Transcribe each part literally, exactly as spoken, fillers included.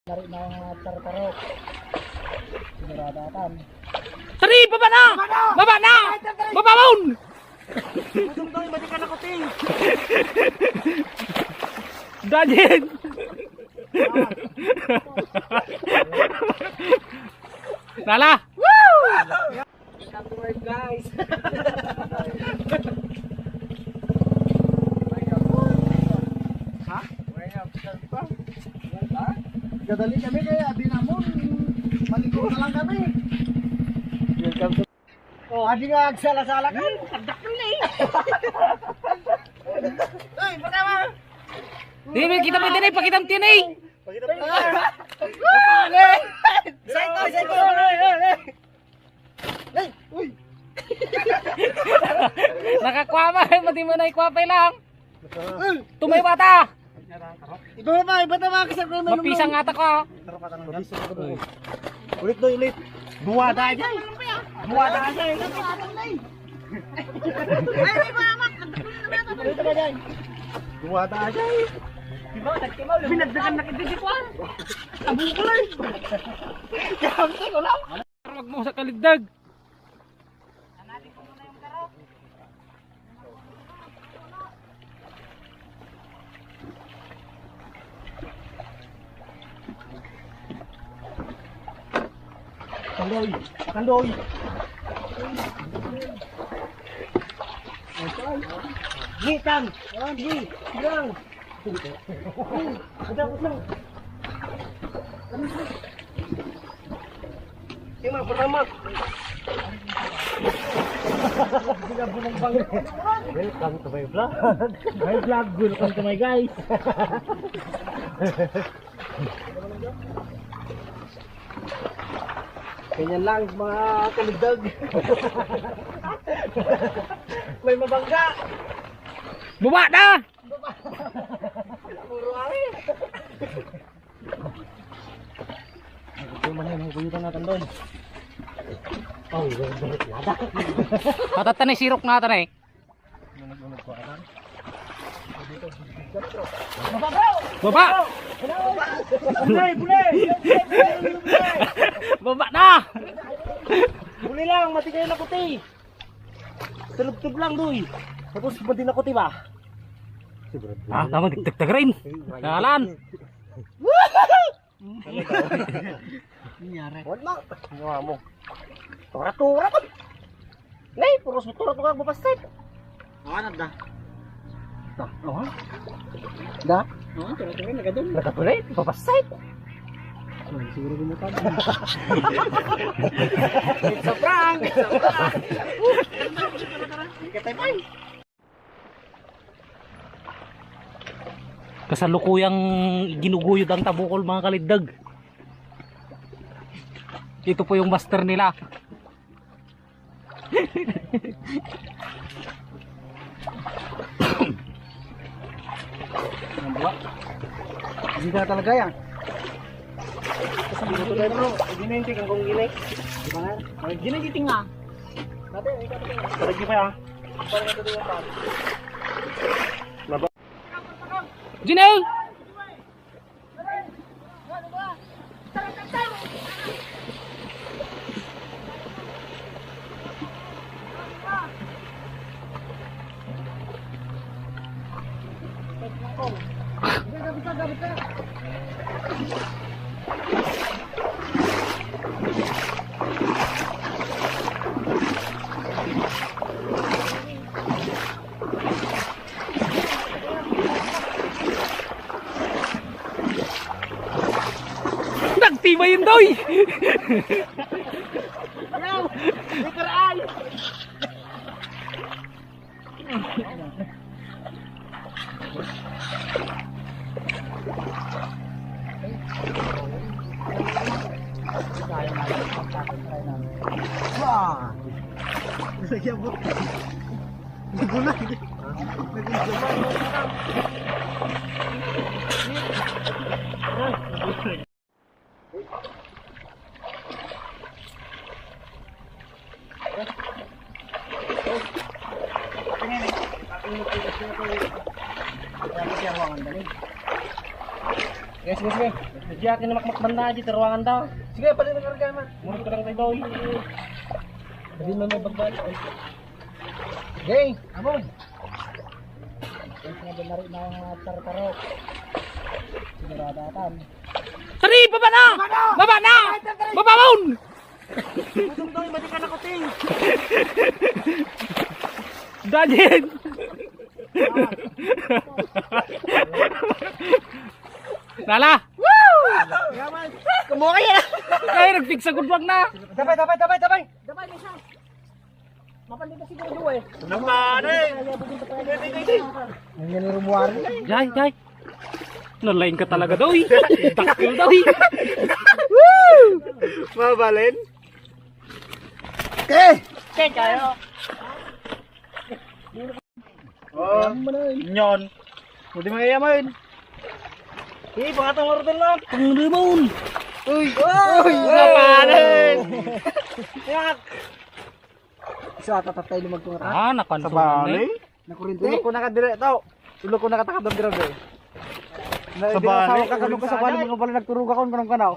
Lari na ang tartarok. Sinurada atan. Tari, baba na! Baba na! Baba na! Baba mo! Gutom to, iba't ka na kuting. Dajin! Lala! Welcome to work, guys. Ha? Kadali kami kaya, abi namon, maligo na lang kami. Welcome to... Oh, abi nga agsala-sala ka. Kadakkel na eh. Uy, patama. Di, may kita mo din eh, pakita mo din eh. Pakita mo din eh. Psycho, psycho. Ay! Uy! Nakakuha pa, eh, madi mo na ikuha pa lang. Tumayo bata. Iba pa, iba ta mga kasabay, may... Mapisang ata ka. Ulit, doy, ulit. Dua da dyan. Dua da dyan. Ay, may mama. Dua da dyan. Di ba, nagtimaw, binagdagan na kita di ko, ah. Tabukol, eh. Kaya, wala. Para magmao sa kaliddag. Kandoy! Kandoy! Nitang! Andy! Bilang! Ada ko lang. Yung mga pertama. Welcome to my vlog. My vlog, welcome to my guys. Ganyan lang, mga kalidog. May mabangga. Baba na! Puro ari. Ito man yan, ang kuyutan natin doon. Oh, yung balik yata. Patatan na sirok natin eh. Baba! Bulay, bulay! Baba na! Buli lang, matigay na kuti. Tulog-tulog lang, doy. Tapos, pwede na kuti ba? Ah, tama, tigtagtag rin. Jalan. Nangyari. Wala. Mga mo. Tura-tura ko. Nay, puro sa tura-tura ko, pasay. Awan da. Da. Oh. Da. Oh, tura-tura, nagadun. Nagatuloy, papasay. Ay, siguro gumutang. It's a prank! It's a prank! Hindi ka tayo, ay. Kasalukuyang ginuguyod ang tabukol, mga kaliddag. Ito po yung master nila. Ang buwa. Hindi na talaga yan. Kasi dito tayo, bro. Hindi na yung tikang kong gilay. Di ba nga? Ay, gilay, titing nga. Dati, ay, dati nga. Parang ito din yung pan. Laba. Jinay! Nagtibay yun, Doy! Bro! Literal! Wow! Lagyan mo. Nagulat. Naging gamay. Yes, yes, yes. Diak ni makmakman na di taruangan da. Sige, pali na karga na. Murag ko lang tayo, Doy. Dali na may bagbalik. Okay, abon. Ito na ba na rin ang tartaro? Sigurado atan. Tari, baba na! Baba na! Baba mo! Gutom daw, mati ka na kuting. Dajin! Nala! Yaman! Kumuha ka yan! Ay, nagpigsa gudwag na! Dabay, dabay, dabay, dabay! Dabay, may siya! Mapandi ka siguro doon eh. Naman eh! Ang yan yung rumuwari. Jay, Jay! Nalain ka talaga daw eh! Dakil daw eh! Woo! Mabalin? Eh! Kaya kayo! Oh, nyon. Pwede mo iyaman. Eh, pangatang order lang. Pangrimon. Uy! Uy! Napanin! Yak! Sa tatatay lumagtunga ta? Ah, nakanto. Sabali? Nakurente? Ulo ko nakadire, tao. Ulo ko nakatakadang grabe. Sabali? Sabali ka, kanong kasabali, mga bala nagturuga ko, kanong kanaw.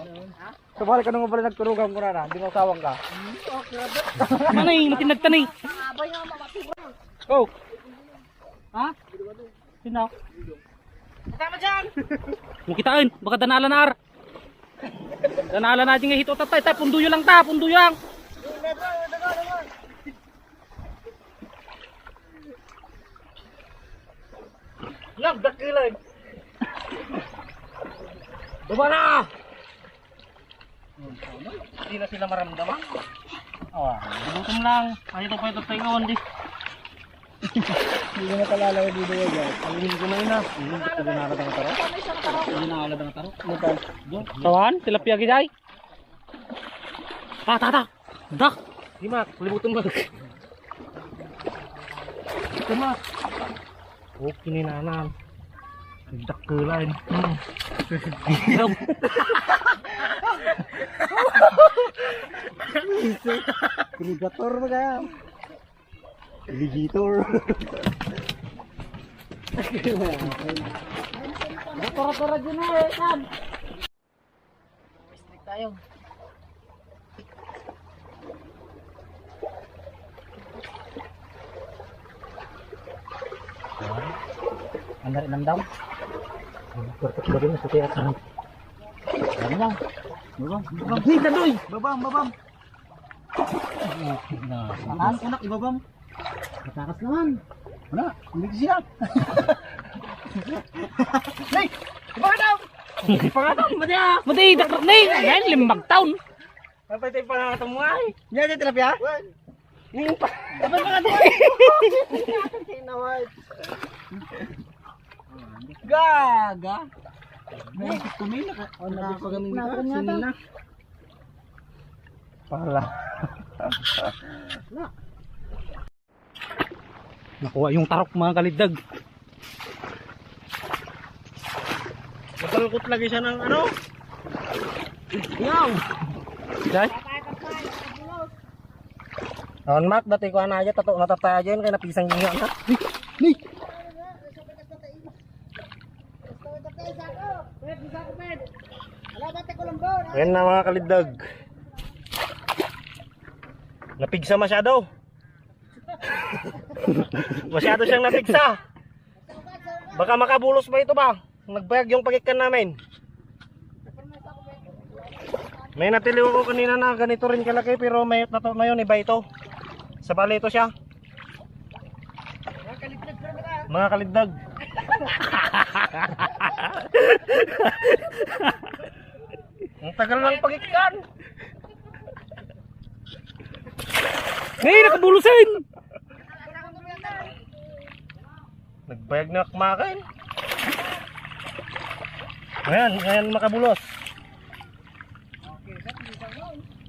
Sabali ka nung bala nagturugan ko na na, di mausawang ka. Manay, matinagtanay. Go. Ha? Sino? Tama dyan! Mukitain, baka danala na ar. Danala na dyan nga hito, tatay, tay, punduyo lang ta, punduyo lang. Nagdakilan. Baba na! Hindi na sila maramdaman. Oh, gutom lang. Ay, ito pa ito tayo, hindi. Hindi na pala lang dito, guys. Ang hindi ko na yun, ah. Hindi ko na alad ang taro. Hindi na alad ang taro. Ano pa? Tawan, tilapia, giday. Ah, tata. Dak. Di, Mac, libutan mo. Ito, Mac. Okay ni nanan. Nagdakkelan. Predator ba kaya? Alligator. Tara, tara, dyan na, eh, Sam. Strike tayo. Ang dari ng daw. Ang perfect ba din sa kaya sa ano lang? Babam, babam. Hey, Tadoy! Babam, babam. Anak, ibabam. Matakas naman. Wala, hindi ko siya. Nay! Iba ka daw! Iba ka daw! Mati ah! Mati, dakrak na eh! Ayan, limbag taon! Napay tayo pa nga itong mga eh! Yan, yan, tilapia? Wan! Yung pa! Dapat mga doon! Kinawad! Gaga! Naisip ko may naka-, nakakagamin ka. Sino na? Pala. Nakuha yung tarok, mga kaliddag. Masangkot lagi siya ng ano? Ngaw! Jay? Awan, Mac, dati ko ana aja, tato, natatay aja yun, kaya napisang yung nga na. Ni! Ayan na, mga kaliddag. Napigsa masyado. Masyado siyang napigsa. Baka makabulos pa ito ba? Nagbayag yung pagikkan namin. May natiliw ako kanina na ganito rin kalaki, pero may tato na yun, iba ito. Sabali ito siya. Mga kaliddag. Ang tagal ng pagikkan. Hey, nakabulosin! Nagbayag na kumain. Ayan, ayan makabulos.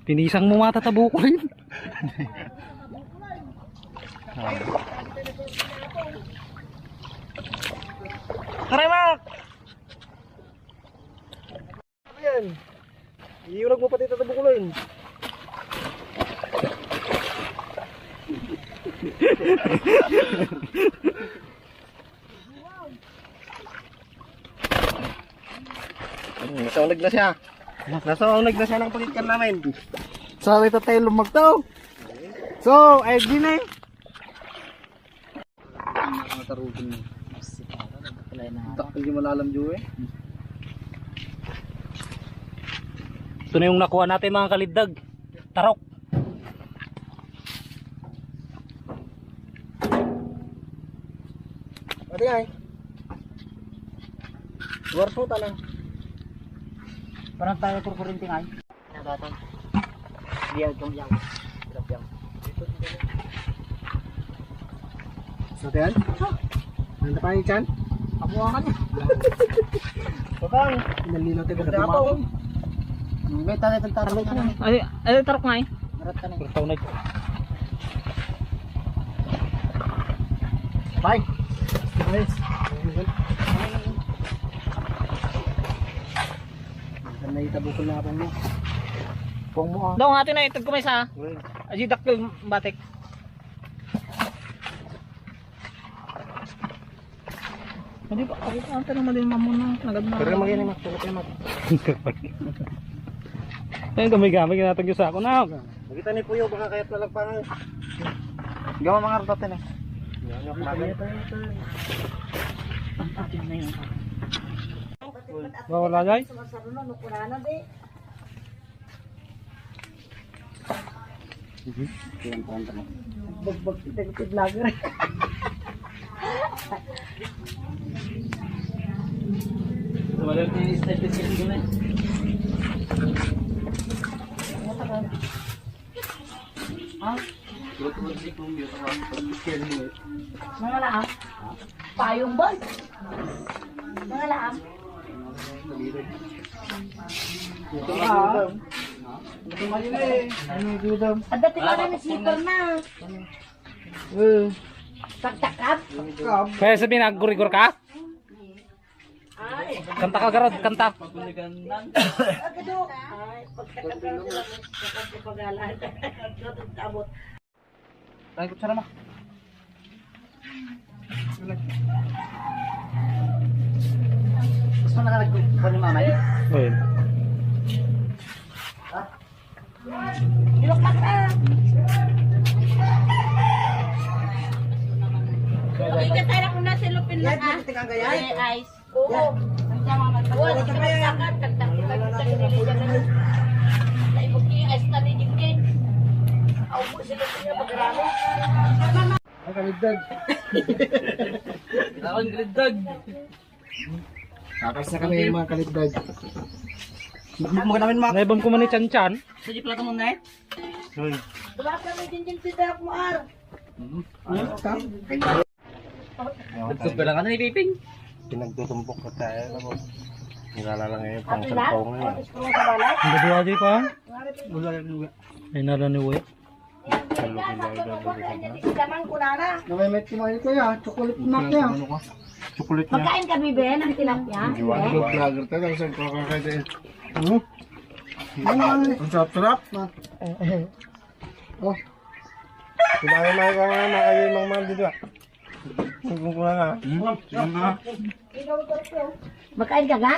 Pinisang mo mata tabuko rin. Aray, Mac! Ayan. Iurag mo pati tatabukol, yun. Nasaunag na siya. Nasaunag na siya ng pagkikar namin. Sorry, tatay, lumagtaw. So, ay, di na eh. Ang mga tarugin mo. Dakkel yung malalam, Joe, eh. Ito na yung nakuha natin, mga kaliddag. Tarok. Ate, ay. Luar po, tanang. Parang tayo kurkurinting ay. Nagatan. Diyan kang yaw. Hirap yan. Sa tiyan? Nanda pa yung tiyan? Abuangan eh. Babang. Nalino tayo Ganda sa ako. Dumating. May tali itong tarong na. Ay, ay, tarok nga eh. Marat ka na eh. Kurtaw na ito. Bye. Guys. Ang naita bukol na akong mo. Kung mo ah. Dong, atin na itag kumay sa. Uy. Aji dakkel batik. Hindi pa, ay, ang tanong mo din, mamuna. Nagad na. Pero magiging mas tulog kayo, Mat. Ayun, gamay-gamay, ginatag yung sako na. Nakita ni Puyo, baka kayat na lang pangal. Gawa mga ardatin eh. Yan, yung kumain. Ang atin na yun. Wala, guys. Sumasarap na, nukurana, di. Bagbag kita, kita vlogger. Wala na yung style kasi yun eh. Ha? Mga laang. Payong ba? Mga laang. Ito nga. Ito nga yun eh. Ano yung gudam? Ang dati ka na ni slipper na. Eh. Taktakab? Kaya sabihin, nagurigor ka? Ay. Kanta ka, Garod, kanta. Agado. Ay, pagtakab ka na sila, pagkapagalan. Agado, abot. Ay, kutsara na. Mas mo nakalagkuhan ni Mama, eh? Ayun. Ilok ka ka. Ika tayo na kung nasa lupin na ka. Ay, ice. Oo. Ang sama man. Oo, di ka magsakat. Tagtag, tagtag, tagtag, tagtag. Ay, buti, ay, sa tabi, Jingkeng. Ako po, sila po niya, pagkarami. Ang kalidad. Ako ang kalidad. Tapos na kami, mga kalidad. Naibam ko man ni Chan Chan. Sa di plato mo, Nay? Hoy. Wala kami, Jingjing, si Dak Mar. Mhm. Ano ka? Nagtutbala ka na ni Piping. Pinagtutumpok ko tayo. Ako. Nilala lang ngayon, pang cellphone ngayon. Ang gaduwa di pa? Wala lang nila. Ay, nala ni Uwe. Namemit ko na ito ya, chocolate milk ya. Ano ka? Chocolate milk. Magkain kami, Ben, ng tilapia. Hindi, Ben? Vlogger tayo, tapos ang kakakain tayo. Ano? Ano, ano? Ang sarap-sarap. Oh. Sila yung mga, mga, mga, mga, mga, mga, mga, Makain ka, ga?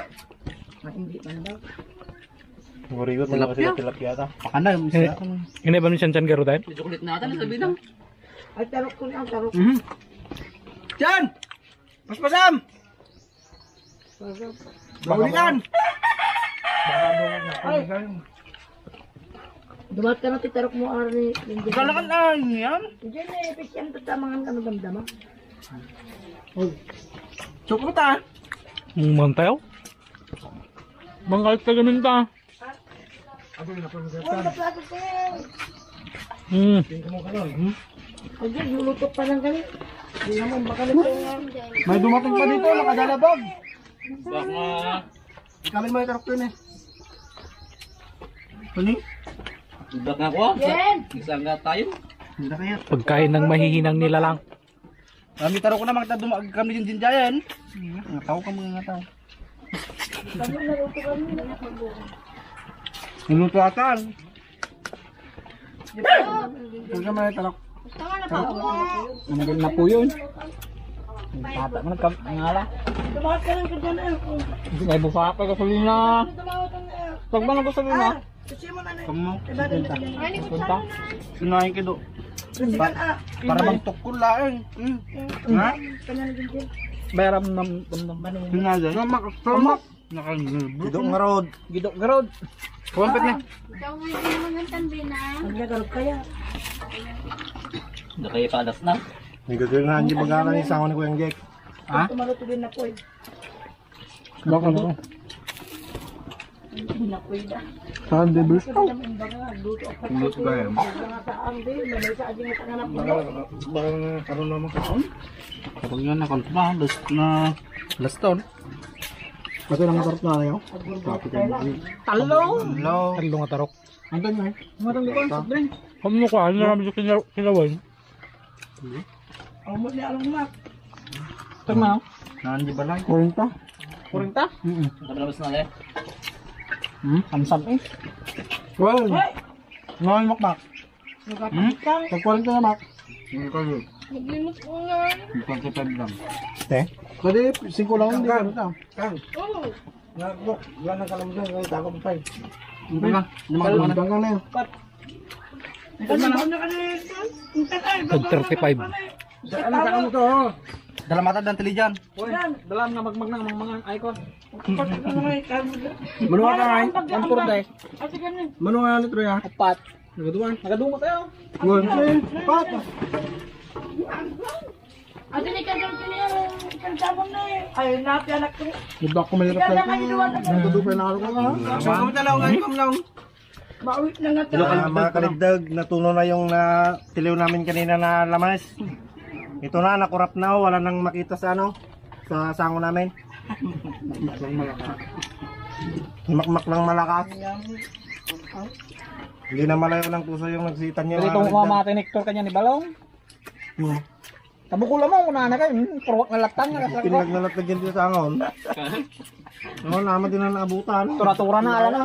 Ah, hindi man daw. Siguro yun, wala kasi tilapia ta. Pakanda yung isda. Ini ba ni Chan Chan Garutan? Chocolate na ata, sabi lang. Ay, tarok ko na, tarok. Mhm. Chan! Paspasam! Baulikan! Ay! Dumat ka na ti tarok mo, Arnie. Kalakan na yan. Diyan eh, pisyan ka sa mga ano damdama. Oy. Chocolate ah. Ang mantayo? Mangkalit ka ganun ta. Uy, naplato ko. Hmm. Tingnan mo ka lang. Hmm? Ay, luluto pa lang kami. Hindi naman, baka nito nga. May dumating pa dito, nakadalabag. Baka. Kami may tarok yun eh. Ano? Baka ko. Jen! Isang nga tayo. Hindi na kaya. Pagkain ng mahihinang nilalang. Kami tarok ko na, magtadumag kami din din dyan. Nga tao ka, mga nga tao. Niluto ata. Ito siya, may tarok. Tarok. Ano din na po yun? Bata mo nagkam-, ang ala. Tumawag ka lang ka dyan, eh. May busa pa gasolina. Pag ba naggasolina? Kasi mo na, eh. Kamu? Ibadan na dyan. Sinain ka do. Sige, ah. Para bang tukol laeng. Mm. Ha? Kanya na dyan, dyan. Bayram ng, ng, ng, Sinain. Namak-, namak-, Gido nga rod. Gido nga rod. Kuwampit na. Ikaw nga yung mga tambina. Ang nagarot kaya. Hindi kayo padas na. May gagawin na, hindi mag-aaral yung sango ni Kuya Jack. Ha? Tumalutugin na po eh. Baka na. Hindi na po yun. Saan, di ba? Hindi na po yun. Hindi na po yun. Baka, baka, karon naman karon. Karon nga na, karon pa, last na, last taon. Ato lang ang tarok na, ano, yun? Talo! Talo! Talo nga tarok. Ang dami, eh. Matang di ko, soft drink. Kamu ko, ano naman yung kinaw-, kinaway? Ang mo niya, alam mo. Tama. Naan di balay? Kurinta. Kurinta? Mm-mm. Ang labas na, eh. Hmm? Samsam, eh. Well, Hoy! Ngayon, makmak. Hmm? Tag-kuwarenta na, Mac. Hindi kayo. Naglimot ko nga. Twenty-five lang. Te? Pwede, singko lang, hindi ka rito. Kang. Oo. Na, look, wala nang kalamdan, wala nang kalamdan. Hindi na. Hindi na. Kalamdan ka na yun. Pat. Ano na? Ano na ka na yun? Tag thirty-five. Ano ka mo to, oh? Dala mata dan tili dyan. Uy, dala nga magmag na, magmangan. Ay ko. Pat, ano nga yung kalamdan? Manuha ka nga, eh. One four, day. Ate, ganun. Manuha nga, litro, ya. Apat. Nagaduan. Nagadungo tayo. Yun. Pat. Ate, ni kadang kini ang kantabon na eh. Ay, napi anak ko. Di ba ako mahirap? Ikaw na kayo duwan. Nagdudupa na ako, ha? Saan ka talaw ngayon, Kamlaw? Mauwi na nga tayo. Ah, mga kaligdag, natunaw na yung natiliw namin kanina na lamas. Ito na, nakurap na, oh. Wala nang makita sa ano, sa sango namin. Makmak lang malakas. Hindi na malayo ng puso yung nagsitan niya, mga kaligdag. Ito mga mati ni Hector kanya ni Balong. Hmm. Tabukol mo, una na kayo. Hmm, purwak na latang na. Pinagnalat na ganito sa angon. Oo, naman din na naabutan. Tura-tura na, ala na.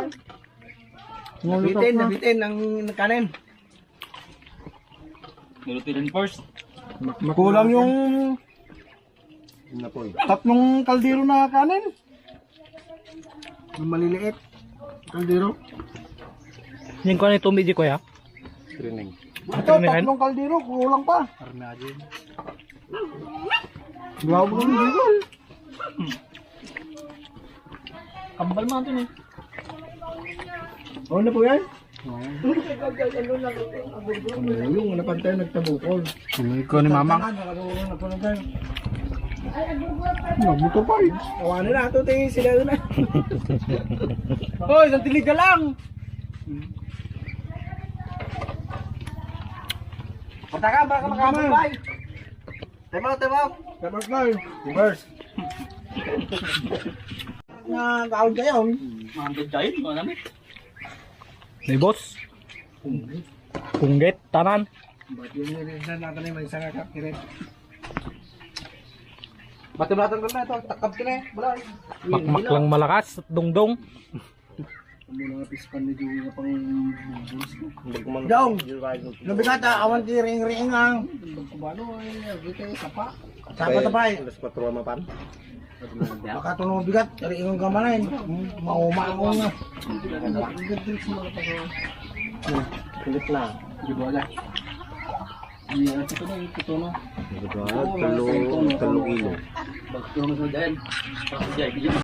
Nabitin, nabitin ang kanin. Niluto din first. Kulang yung Napoy. Tatlong kaldero na kanin. Ang maliliit. Kaldero. Yung kuha nito, medyo, kuya? Screening. Ito, screening, tatlong kaldero, kulang pa. Arnado yun. Grabe ng legal. Kambal man ito, eh. Ano na po yan? Ano yung napantay nagtabukol? Ano ko ni Mamang? Nabuto pa eh. Awanan na ito, te, sila na. Hoy, isang tiliga lang. Pataka, baka makamay. Time out, time out. Time out na eh. Reverse. Nga gaon kayo. Mga gagawin, mga namit. Ni boss. Punggit, tanan. Ba't yun yung reason natin yung may isang kakirit? Ba't yung natin na ito? Takab ka na eh. Wala eh. Makmak lang malakas at dungdong. Ang mga pispan ni Joey na pang Dong! Nabigata, awan ti ring-ring ang. Kumano ay, dito yung sapa. Sapa tapay. Alas kwatro mapan. Baka ito nung bigat, ring-ring ka man ay. Mauma ako nga. Kulit na. Di ba, ala? Iya, ito na, ito na. Di ba? Talo, talo kilo. Bagto mo sa dyan. Pag dyan,